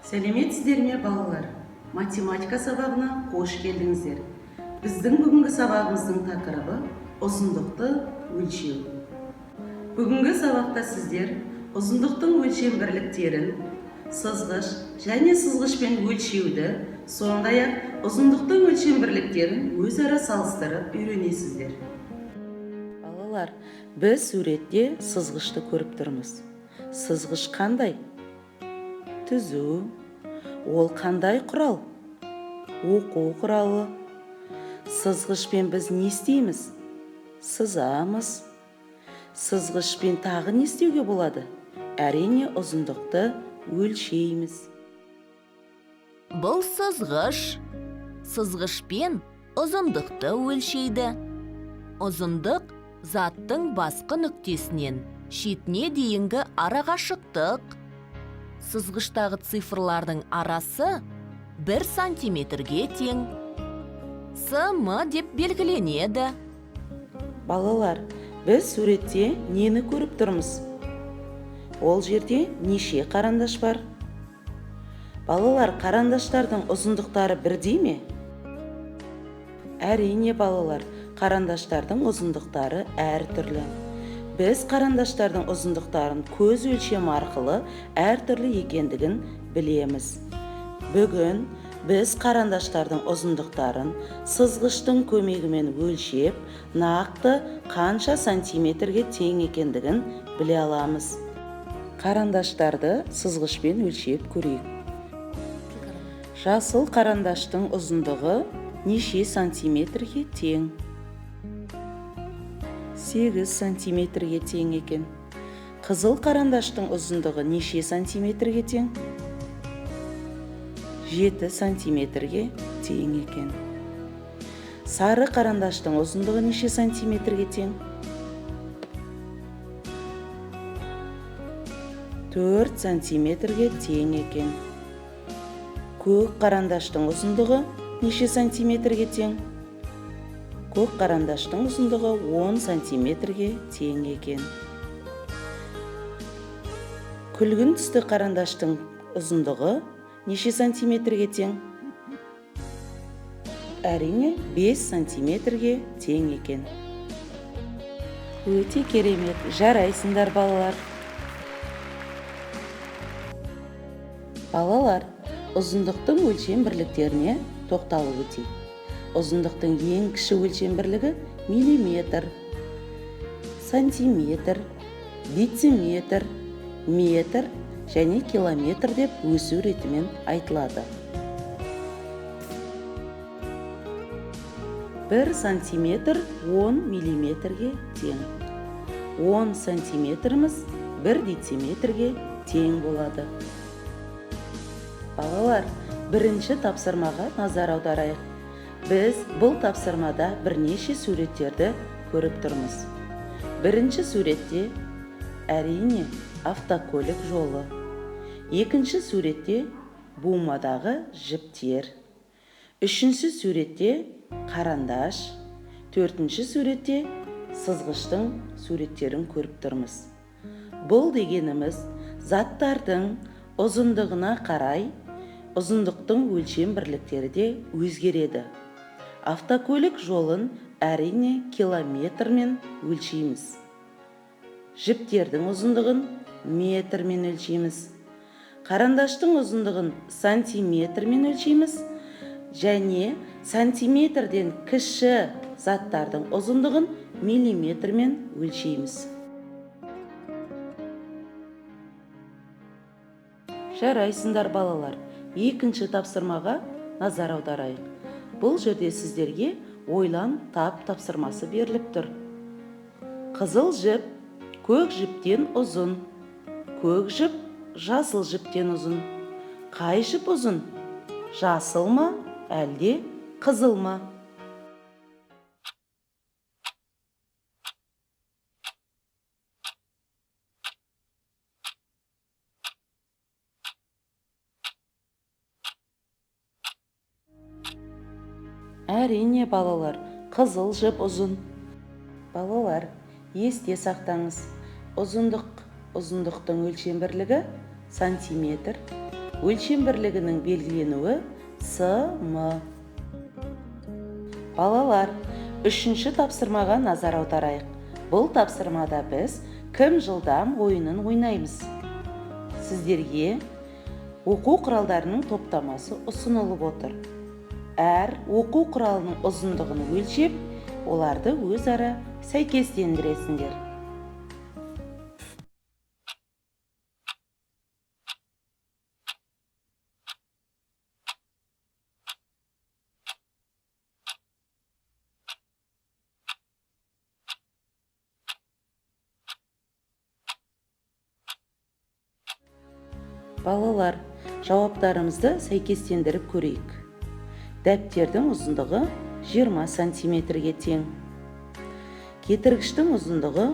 Сәлеметсіздер ме, балалар? Математика сабағына қош келдіңіздер. Біздің бүгінгі сабағымыздың тақырыбы ұзындықты өлшеу. Бүгінгі сабақта сіздер ұзындықтың өлшем бірліктерін, сызғыш және сызғышпен өлшеуді, сондай-ақ ұзындықтың өлшем бірліктерін өзара салыстырып үйренесіздер. Балалар, біз суретте сызғышты көріп тұрмыз. Сызғыш қандай? Түзу. Ол қандай құрал? Оқу құралы. Сызғышпен біз не істейміз? Сызамыз. Сызғышпен тағы не істеуге болады? Әрине, ұзындықты өлшейміз. Бұл сызғыш. Сызғышпен ұзындықты өлшейді. Ұзындық заттың басқы нүктесінен шетіне дейінгі арақашықтық. Сызғыштағы цифрлардың арасы 1 сантиметрге тең. СМ деп белгіленеді. Балалар, біз суретте нені көріп тұрмыз? Ол жерде неше қарандаш бар? Балалар, қарандаштардың ұзындықтары бірдей ме? Әрине, балалар, қарандаштардың ұзындықтары әртүрлі. Біз қарандаштардың ұзындықтарын көз өлшемі арқылы әртүрлі екендігін білеміз. Бүгін біз қарандаштардың ұзындықтарын сызғыштың көмегімен өлшеп, нақты қанша сантиметрге тең екендігін біле аламыз. Қарандаштарды сызғышпен өлшеп көрейік. Жасыл қарандаштың ұзындығы неше сантиметрге тең? 8 сантиметрге тең екен. Қызыл қарандаштың ұзындығы неше сантиметрге тең? 7 сантиметрге тең екен. Сары қарандаштың ұзындығы неше сантиметрге тең? 4 сантиметрге тең екен. Көк қарандаштың ұзындығы неше сантиметрге тең? Көк қарандаштың ұзындығы 10 сантиметрге тең екен. Күлгін түсті қарандаштың ұзындығы неше сантиметрге тең? Әрине, 5 сантиметрге тең екен. Өте керемет, жарайсыңдар, балалар. Балалар, ұзындықтың өлшем бірліктеріне тоқталып өтейік. Ұзындықтың ең кіші өлшем бірлігі миллиметр, сантиметр, дециметр, метр және километр деп өсу ретімен айтылады. 1 сантиметр 10 миллиметрге тең. 10 сантиметріміз 1 дециметрге тең болады. Балалар, бірінші тапсырмаға назар аударайық. Біз бұл тапсырмада бірнеше суреттерді көріп тұрмыз. Бірінші суретте, әрине, автокөлік жолы. Екінші суретте бумадағы жіптер. Үшінші суретте қарандаш. Төртінші суретте сызғыштың суреттерін көріп тұрмыз. Бұл дегеніміз заттардың ұзындығына қарай ұзындықтың өлшем бірліктері де өзгереді. Автокөлік жолын әрине километрмен өлшейміз. Жіптердің ұзындығын метрмен өлшейміз. Қарандаштың ұзындығын сантиметрмен өлшейміз. Және сантиметрден кіші заттардың ұзындығын миллиметрмен өлшейміз. Жарайсыңдар, балалар. Екінші тапсырмаға назар аударайық. Бұл жерде сіздерге ойлан тап тапсырмасы беріліп тұр. Қызыл жіп көк жіптен ұзын, көк жіп жасыл жіптен ұзын. Қай жіп ұзын? Жасыл ма, әлде қызыл ма? Әрине, балалар, қызыл жіп ұзын. Балалар, есте сақтаңыз. Ұзындық, ұзындықтың өлшем бірлігі сантиметр, Өлшем бірлігінің белгіленуі см. Балалар, үшінші тапсырмаға назар аударайық. Бұл тапсырмада біз кім жылдам ойынын ойнаймыз. Сіздерге оқу құралдарының топтамасы ұсынылып отыр. Әр оқу құралының ұзындығын өлшеп, оларды өзара сәйкестендіресіңдер. Балалар, жауаптарымызды сәйкестендіріп көрейік. Дәптердің ұзындығы 20 сантиметрге тең. Кетіргіштің ұзындығы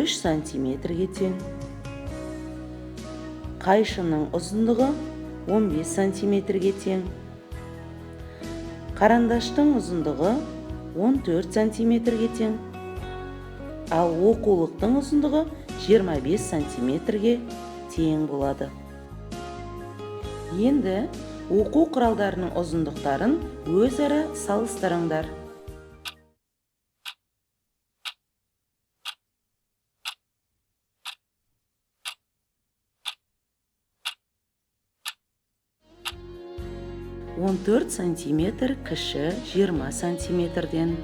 3 сантиметрге тең. Қайшының ұзындығы 15 сантиметрге тең. Қарандаштың ұзындығы 14 сантиметрге тең. Ал оқулықтың ұзындығы 25 сантиметрге тең болады. Енді оқу құралдарының ұзындықтарын өзара салыстырыңдар. 14 сантиметр кіші 20 сантиметрден,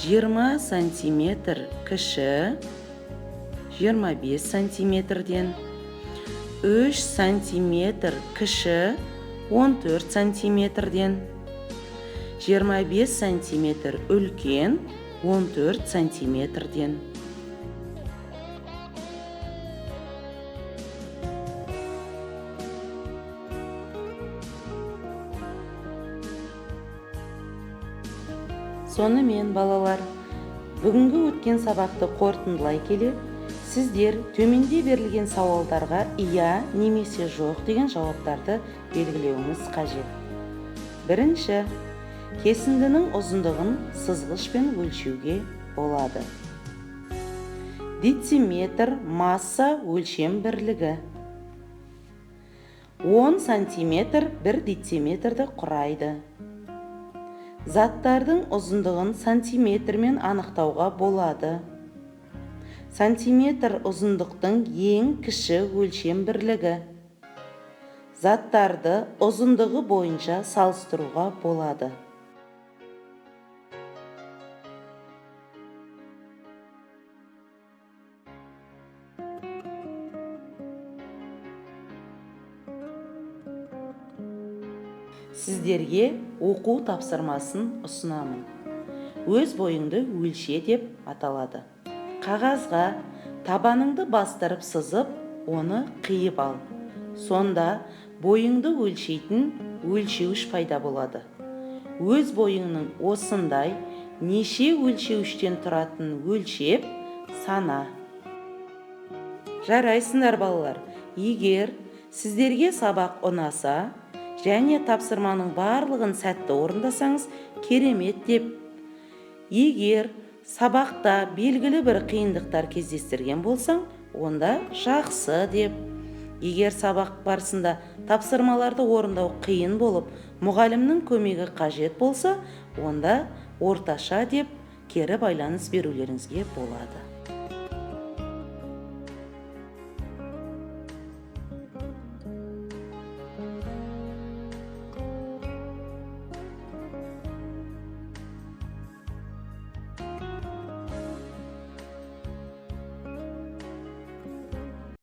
20 сантиметр кіші 25 сантиметрден, 3 сантиметр кіші 14 сантиметрден, 25 сантиметр үлкен 14 сантиметрден. Сонымен, балалар, бүгінгі өткен сабақты қорытындылай келе, сіздер төменде берілген сауалдарға иә немесе жоқ деген жауаптарды белгілеуіңіз қажет. Бірінші, кесіндінің ұзындығын сызғышпен өлшеуге болады. Дециметр масса өлшем бірлігі. 10 сантиметр бір дециметрді құрайды. Заттардың ұзындығын сантиметрмен анықтауға болады. Сантиметр ұзындықтың ең кіші өлшем бірлігі. Заттарды ұзындығы бойынша салыстыруға болады. Сіздерге оқу тапсырмасын ұсынамын. Өз бойыңды өлше деп аталады. Қағазға табаныңды бастырып сызып, оны қиып ал. Сонда бойыңды өлшейтін өлшеуіш пайда болады. Өз бойыңның осындай неше өлшеуіштен тұратынын өлшеп, сана. Жарайсыңдар, балалар. Егер сіздерге сабақ ұнаса, және тапсырманың барлығын сәтті орындасаңыз, керемет деп. Егер сабақта белгілі бір қиындықтар кездестірген болсаң, онда жақсы деп. Егер сабақ барысында тапсырмаларды орындау қиын болып, мұғалімнің көмегі қажет болса, онда орташа деп кері байланыс берулеріңізге болады.